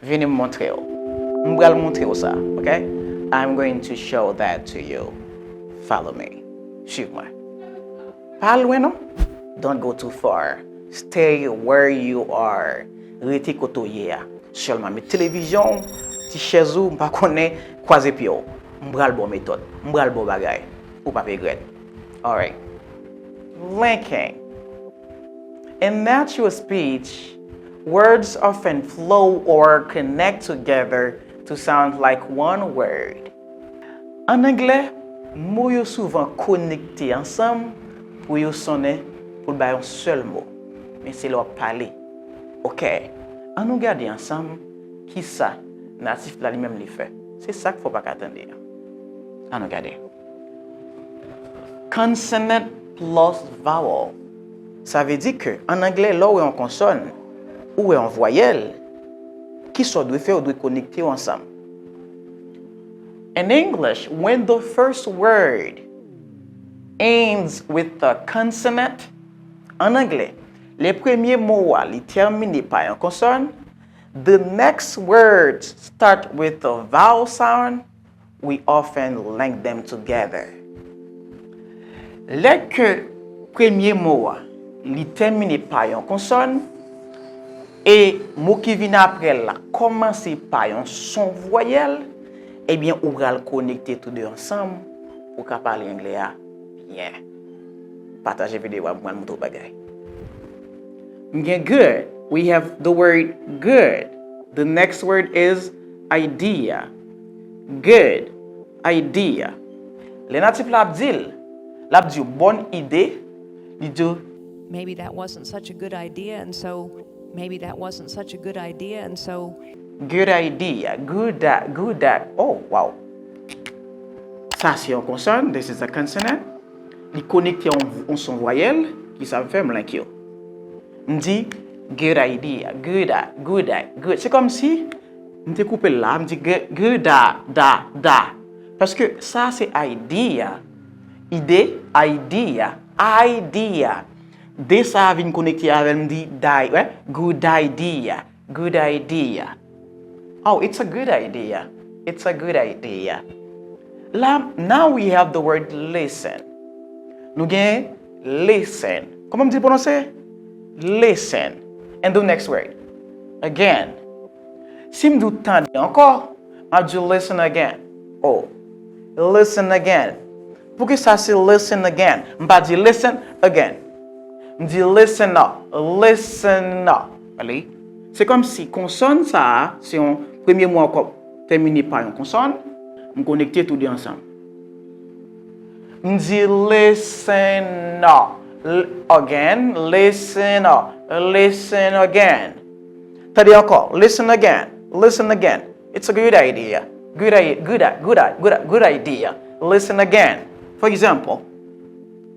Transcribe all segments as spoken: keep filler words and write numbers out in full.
Vini m montre w. M pral montre w sa, ok? I'm going to show that to you. Follow me. Suiv mwen. Pa lwen non. Don't go too far. Stay where you are. Rete kote w ye a. Sèlman met televizyon w, ti chèz ou, m pa konnen, kwaze pye w. M pral ba w metòd. M pral ba w bagay. Ou p ap regrèt. Alright. Linking. In natural speech, words often flow or connect together to sound like one word. An anglè, mo yo souvan konekte ansanm pou yo sonnen, pou l bay yon sèl mo. Men se lè w ap pale. Ok, ann nou gade ansanm kisa natif la li menm li fè. Se sa k fè w pa ka tande an. Ann nou gade. Consonant plus vowel. Sa vle di ke, an anglè, lè w wè yon konsòn, ou wè yon vwayèl, kisa w dwe fè? Ou dwe konekte yo ansanm. In English, when the first word ends with a consonant, an anglè, lè premye mo a li tèmine pa yon konsòn, the next words start with a vowel sound, we often link them together. Lè ke premye mo a li tèmine pa yon konsòn, e mo ki vin apre l la kòmanse pa yon son vwayèl, ebyen, ou pral konekte tou de ansanm pou w ka pale anglè a byen. Pataje videyo a pou mwen montre w bagay. M gen good. We have the word good. The next word is idea. Good. Idea. Lè natif la ap di l, l ap di w bòn ide, li di w, Maybe that wasn't such a good idea, and so maybe that wasn't such a good idea, and so good idea, good a, good a, oh, wow. Sa se yon konsòn, this is a consonant. Li konekte yon, yon son vwayèl, ki sa m fè m link yo. M di, good idea, good a, good a, good. Se kòmsi m te koupe l la, m di, good, good a, da, da. Paske sa se idea, ide, idea, idea. De sa a vin konekte avè l, m di, di, wè, good idea, good idea. Oh, it's a good idea. It's a good idea. La, now we have the word listen. Nou gen listen. Kòman m di l pwononse? Listen. And the next word. Again. Si m di w tande ankò, m ap di w listen again. Oh, listen again. Poukisa se listen again? M pa di listen again. M di listen up, listen up. Gade, se kòmsi konsòn sa a, se yon premye mo ankò tèmine pa yon konsòn, m konekte tou de ansanm. M di listen up, l-, again, listen up, listen again. Tande ankò, listen again, listen again. It's a good idea. Good, i- good, i- good, i- good, i- good idea. Listen again. For example,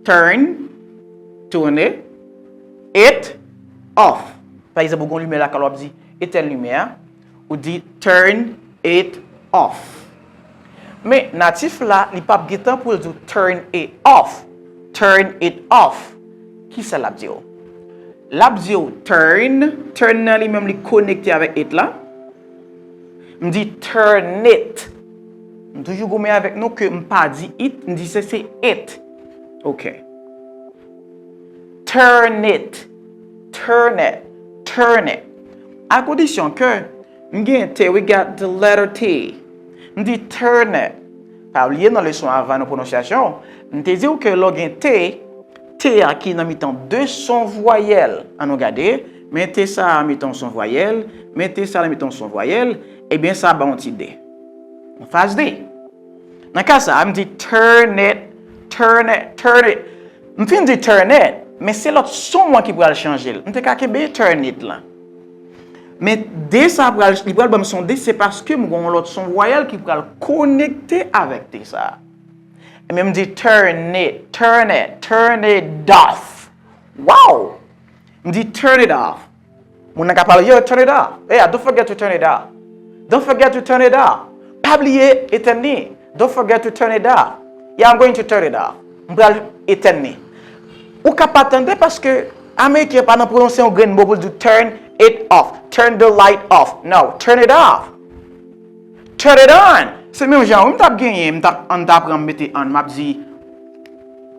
turn, tourne, it off. Pa egzanp, ou gen yon limyè lakay ou, w ap di, etèn limyè a. Ou di, turn it off. Men natif la, li p ap gen tan pou l di w turn it off. Turn it off. Kisa l ap di w? L ap di w turn, turn nan li menm li konekte avèk it la. M di turn it. M toujou goumen avèk nou ke m pa di it, m di se, se it. Ok. Turn it. Turn it. Turn it. A kondisyon ke m gen T, we got the letter T. M di turn it. Pa bliye nan leson avan nan pwononsyasyon, m te di w ke lè w gen T, T a ki nan mitan de son vwayèl. Ann nou gade, men T sa a mitan son vwayèl, men T sa a mitan son vwayèl, ebyen sa ba yon ti D. Yon faz D. Nan ka sa a, m di turn it, turn it, turn it. M fin di turn it, men se lòt son an ki pral chanje l. M te ka kenbe turn it lan. Men D sa a pral, li pral ban m son D, se paske m gen yon lòt son vwayèl ki pral konekte avèk T sa a. Ebyen m di turn it, turn it, turn it off. Wow! M di turn it off. Moun nan ka pale, yo, turn it off. Yeah, don't forget to turn it off. Don't forget to turn it off. Pa bliye etèn li. Don't forget to turn it off. Yeah, I'm going to turn it off. M pral etèn li. Ou ka pa tande paske Ameriken pa nan pwononse yon grenn mo pou l di turn it off. Turn the light off. No, turn it off. Turn it on. Se menm jan, wi, m t ap genyen, m t ap, an, m t ap pran, m mete on, m ap di,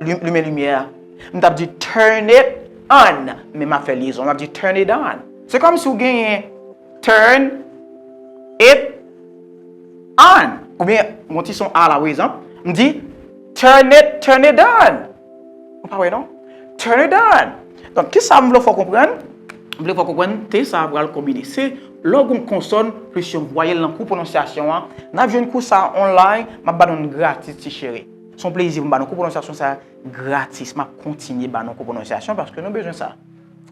lim-, limen limyè a. M t ap di, turn it on. Men m ap fè lyezon, m ap di, turn it on. Se kòmsi w genyen turn it on. Oubyen, yon ti son a la, pa egzanp, m di, turn it, turn it on. Ou pa wè non? Turn it on. Donk, kisa m vle fè w konprann? M vle fè w konprann, te sa a pral konbine. Se lè w gen yon konsòn plis yon vwayèl nan kou pwononsyasyon an. N ap jwenn kou sa a online, m ap ba nou l gratis, ti cheri. Se yon plezi pou m ba nou kou pwononsyasyon sa a gratis. M ap kontinye ba nou kou pwononsyasyon paske nou bezwen sa.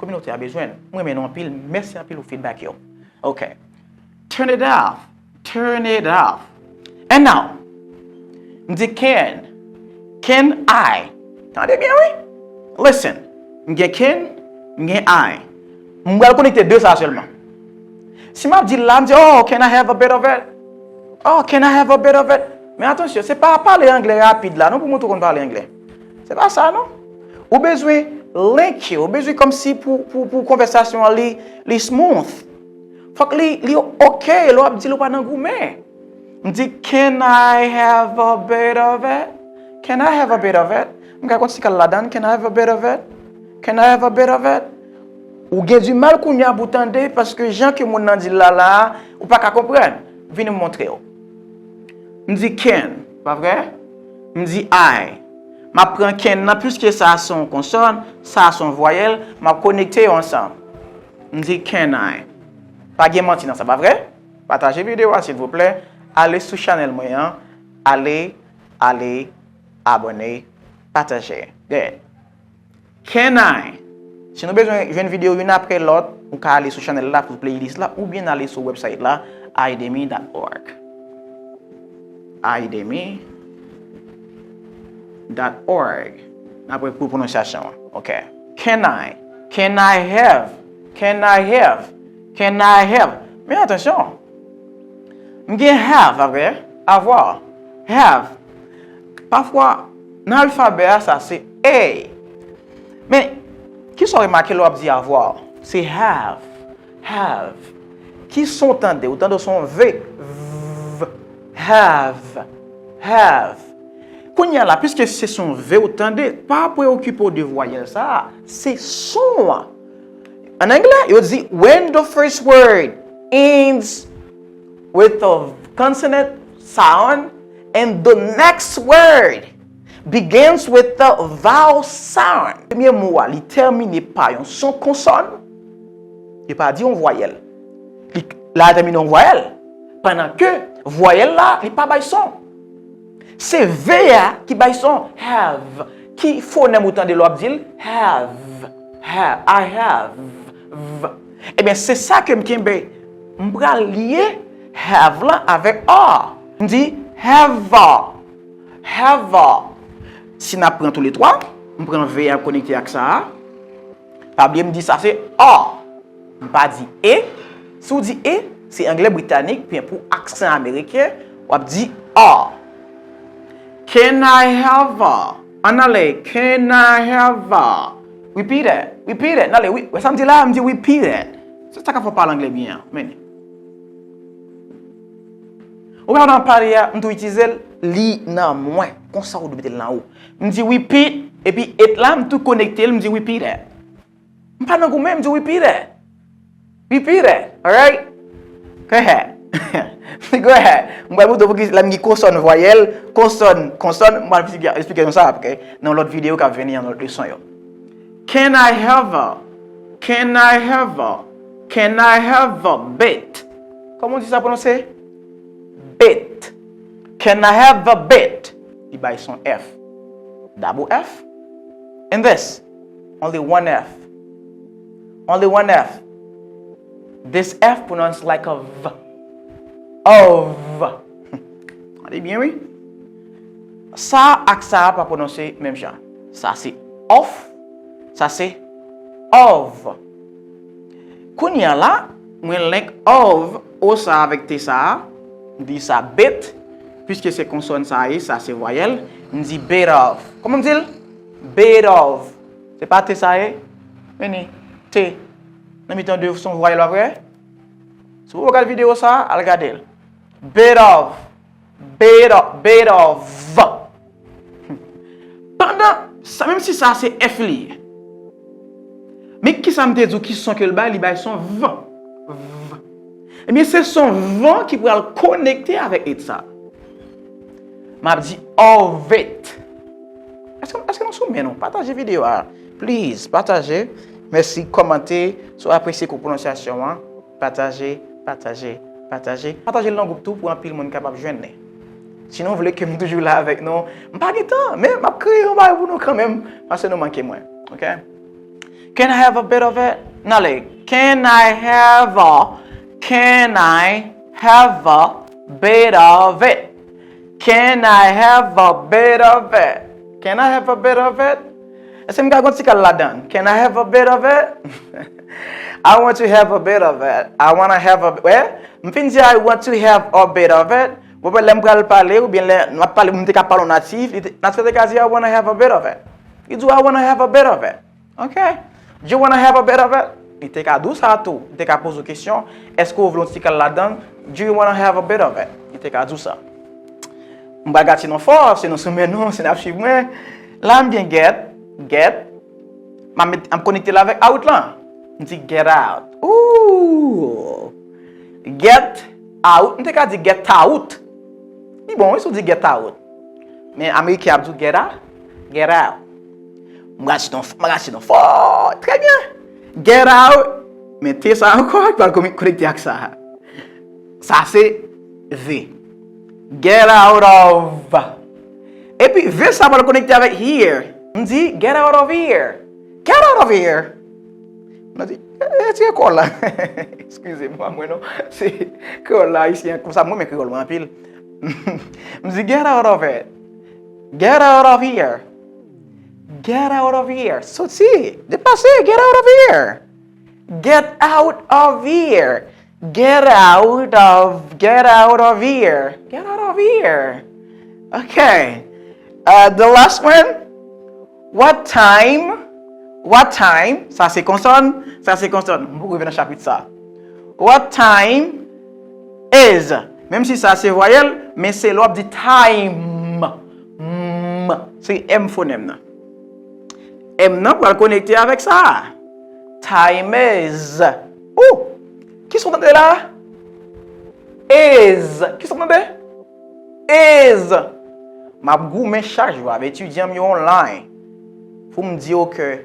Kominote a bezwen l. Mwen renmen nou anpil. Mèsi anpil pou feedback yo. Ok. Turn it off. Turn it off. And now, m di can. Can I? Tande byen, wi. Listen. M gen can, m gen I. M pral konekte de sa sèlman. Si m ap di l la, m di, oh, can I have a bit of it? Oh, can I have a bit of it? Men atansyon, se pa pale anglè rapid la, non, pou montre w konn pale anglè. Se pa sa, non. Ou bezwen link yo, ou bezwen kòmsi pou, pou, pou konvèsasyon an li, li smooth. Fòk li, li ok, lè w ap di l ou pa nan goumen. M di, can I have a bit of it? Can I have a bit of it? M ka konn si kal ladan, can I have a bit of it? Can I have a bit of it? Ou gen di mal kounye a pou tande, paske jan ke moun nan di l la la, ou pa ka konprann. Vini m montre w. M di can, pa vre? M di I. M ap pran can nan, piske sa a se yon konsòn, sa a se yon vwayèl, m ap konekte yo ansanm. M di can I. Pa gen manti nan sa, pa vre? Pataje videyo a, silvouplè. Ale sou chanèl mwen an. Ale, ale, abòne, pataje. Good. Can I? Si nou bezwen jwenn videyo youn apre lòt, ou ka ale sou chanèl la, sou playlist la, oubyen ale sou website la, aidemi dot org. Aidemi dot org. N ap wè pou pwononsyasyon an. Ok. Can I? Can I have? Can I have? Can I have? Men atansyon. M gen have, pa vre? Avoir. Have. Pafwa, nan alfabè a, sa se A. Men, kisa w remake lè w ap di avoir? Se have. Have. Ki son w tande? Ou tande w se yon V. V. Have. Have. Kounye a la, piske se son V ou tande, pa preokipe w de vwayèl sa a. Se son an. An anglè, yo di, when the first word ends with a consonant sound and the next word begins with a vowel sound. Premye mo a, li tèmine pa yon son konsòn. Li pa di yon vwayèl. Li, la tèmine yon vwayèl. Pandan ke vwayèl la, li pa bay son. Se V a ki bay son. Have. Ki fonèm ou tande lè w ap di l? Have. Have. I have. V. Ebyen, se sa ke m kenbe. M pral lye have lan avèk a. M di have a. Have a. Si n ap pran toulètwa, m pran V a konekte ak sa a. Pa bliye m di sa se a. M pa di e. Si w di e, se anglè britanik, pen pou aksan ameriken, w ap di a. Can I have a? Ann ale, can I have a? Repeat it, repeat it. Ann ale, wi, wè sa m di la, m di repeat it. Se sa k ap fè w pale anglè byen an. Men. Ou wè nan pale a, m tou itilize l, li nan mwen. Konsa ou dwe mete l nan ou. M di repeat, epi it la, m tou konekte l, m di repeat it. M pa nan goumen, m di repeat it. Repeat it, alright? Go ahead. Go ahead. M pral montre w pou ki lè m gen konsòn, vwayèl, konsòn, konsòn, m pral esplike, esplike nou sa apre, nan lòt videyo k ap vini, nan lòt leson yo. Can I have a? Can I have a? Can I have a bit? Kòman w di sa pwononse? Bit. Can I have a bit? Li bay son F. Double F. And this. Only one F. Only one F. This F pronounced like a V. Of. Tande byen, wi. Sa ak sa a pa pwononse menm jan. Sa se of. Sa se of. Kounye a la, mwen link of o sa avèk t sa a. M di sa bit, piske se konsòn sa a ye, sa se vwayèl. M di bit of. Kòman m di l? Bit of. Se pa t sa a ye? Vini. T. Nan mitan de se yon vwayèl, pa vre? Si w poko gade videyo sa, al gade l. Bit of. Bit of. Bit of. Pandan, sa, menm si sa se F li ye. Men kisa m te di w ki son ke l bay? Li bay son V. V. Ebyen, se son V ki pral konekte avèk it sa. M ap di of it. Èske, èske nou sou men nou? Pataje videyo a. Please, pataje. Mèsi, kòmante. Si w apresye kou pwononsyasyon an, pataje, pataje, pataje. Pataje l nan gwoup tou pou anpil moun kapab jwenn li. Si nou vle ke m toujou la avèk nou, m pa gen tan, men m ap kreye yon bagay pou nou kanmenm, paske nou manke mwen. Ok? Can I have a bit of it? N ale. Can I have a, can I have a bit of it? Can I have a bit of it? Can I have a bit of it? Èske m ka gon ti kal ladan? Can I have a bit of it? I want to have a bit of it. I wanna have a, wè? M fin di I want to have a bit of it. Bon, lè m pral pale, oubyen lè m ap pale, m te ka pale yon natif, li te, natif te ka di I wanna have a bit of it. Li di I wanna have a bit of it. Ok. Do you wanna have a bit of it? Li te ka di w sa tou. Li te ka poze w kesyon, èske w vle yon ti kal ladan? Do you wanna have a bit of it? Li te ka di w sa. M pa gate non fò, si nou sou men nou, si n ap swiv mwen. La, m gen get, get. M ap met, m ap konekte l avèk out lan. M di get out. Ooh. Get out. M te ka di get out. Li bon, wi, si w di get out. Men Ameriken ap di w get out. Get out. M rache non, m rache non fò. Trè byen. Get out. Men T sa ankò, ki pral konekte ak sa. Sa se V. Get out of. Epi V sa pral konekte avèk here. M di, get out of here. Get out of here. M di, e, retire kò la. Eskize mwen, mwen non. Se kreyòl la, ayisyen, konsa mwen renmen kreyòl mwen anpil. M di, get out of it. Get out of here. Get out of here. Soti. Deplase. Get out of here. Get out of here. Get out of, get out of here. Get out of here. Okay. Uh, the last one. What time? What time? Sa se konsòn. Sa se konsòn. M poko rive nan chapit sa. What time is? Menm si sa se vwayèl, men se lè w ap di time. M. Se M fonèm nan. M nan pral konekte avèk sa. Time is. Ou! Ki son tande la? Is. Ki son tande? Is. M ap goumen chak jou avèk etidyan m yo online pou m di yo ke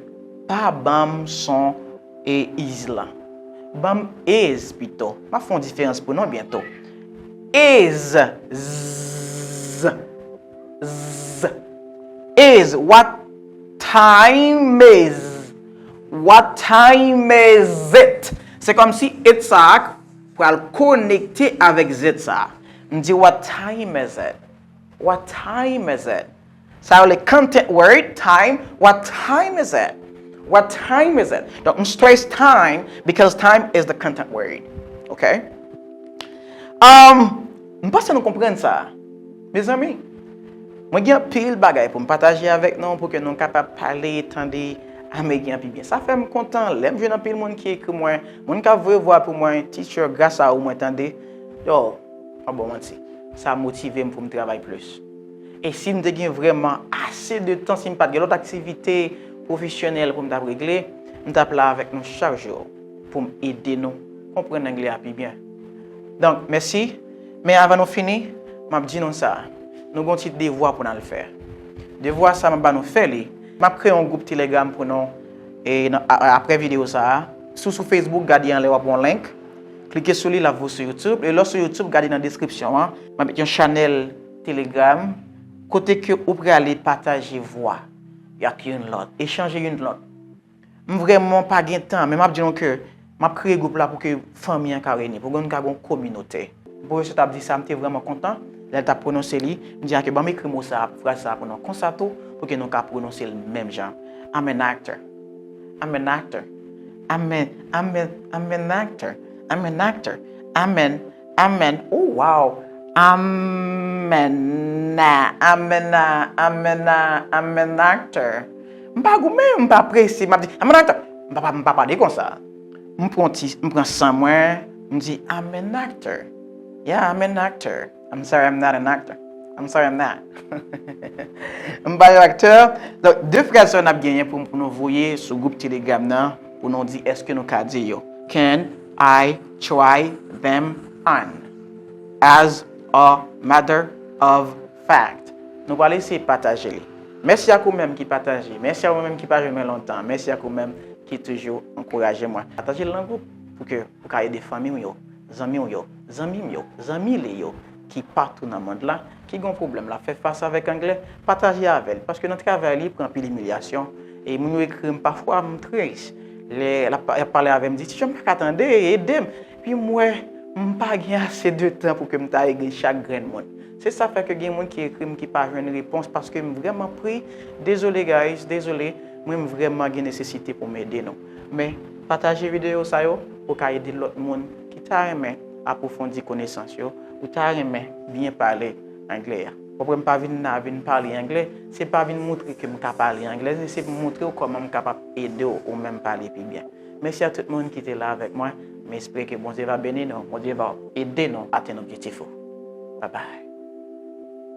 pa ban m son e is lan. Ban m is pito. M ap fè yon diferans pou nou byento. Is. Z. Z. Is. What time is? What time is it? Se kòmsi it sa a pral konekte avèk Z sa a. M di, what time is it? What time is it? Sa yo le content word, time. What time is it? What time is it? Donk, m stress time because time is the content word. Ok? Um, m panse nou konprann sa. Mezanmi, mwen gen anpil bagay pou m pataje avèk nou pou ke nou kapab pale, tande Ameriken an pi byen. Sa fè m kontan lè m jwenn anpil moun ki ekri mwen, moun k ap voye vwa pou mwen, teacher, gras a ou mwen tande. Yo, pa ba w manti, sa motive m pou m travay plis. E si m te gen vrèman ase de tan, si m pa t gen lòt aktivite pwofesyonèl pou m t ap regle, m t ap la avèk nou chak jou pou m ede nou konprann anglè a pi byen. Donk, mèsi. Men avan nou fini, m ap di nou sa. Nou gen yon ti devwa pou n al fè. Devwa sa, m ap ba nou fè li. M ap kreye yon gwoup Telegram pou nou. E nan, a, a, apre videyo sa a, si w sou Facebook, gade anlè, w ap wè yon link. Klike sou li, l ap voye w sou YouTube. E lè w sou YouTube, gade nan deskripsyon an. M ap met yon chanèl Telegram kote ke ou prale pataje vwa ak youn lòt, echanje youn lòt. M vrèman pa gen tan, men m ap di nou ke m ap kreye gwoup la pou ke fanmi an ka reyini, pou nou ka gen yon kominote. Pwofesè t ap di sa, m te vrèman kontan lè l t ap pwononse li. M di a ke ban m ekri mo sa a, fraz sa a pou nou konsa tou, pou ke nou ka pwononse l menm jan. I'm an actor. I'm an actor. I'm an, I'm an, I'm an actor. I'm an actor. I'm an, I'm an, oh wow. I'm an, I'm an, I'm an, I'm an actor. M pa goumen, m pa prese, m ap di, I'm an actor. M pa, m pa pale konsa. M pran ti, m pran san mwen, m di, I'm an actor. Yeah, I'm an actor. I'm sorry, I'm not an actor. I'm sorry, I'm not. M pa yon aktè. Donk, de frèz sa yo n ap genyen pou, pou nou voye sou gwoup Telegram nan, pou nou di èske nou ka di yo. Can I try them on? As a matter of fact. Nou pral eseye pataje li. Mèsi ak ou menm ki pataje. Mèsi ak ou menm ki pa jwenn mwen lontan. Mèsi ak ou menm ki toujou ankouraje mwen. Pataje l nan gwoup pou ke ou ka ede fanmi w yo, zanmi w yo, zanmi m yo, zanmi li yo ki patou nan mond la, ki gon pwoblèm l ap fè fas avèk anglè, pataje avè l. Paske nan travay li, pran anpil imilyasyon. E moun yo ekri m pafwa, m tris. Lè y ap, y ap pale avè m, di, "Teacher, m pa ka tande, ede m." Epi m wè, m pa gen ase de tan pou ke m ta ede chak grenn moun. Se sa fè ke gen moun ki ekri m ki pa jwenn repons paske m vrèman pri. Dezole, guys, dezole. Mwen, m vrèman gen nesesite pou m ede nou. Men, pataje videyo sa yo pou ka ede lòt moun ki ta renmen apwofondi konesans yo, ou ta renmen byen pale anglè a. Konprann, m pa vin la vin pale anglè, se pa vin montre ke m ka pale anglè, se pou montre w kòman m kapab ede w ou menm pale pi byen. Mèsi a tout moun ki te la avèk mwen. M espere ke Bondye va beni nou, Bondye va ede nou atenn objektif ou. Bye bye.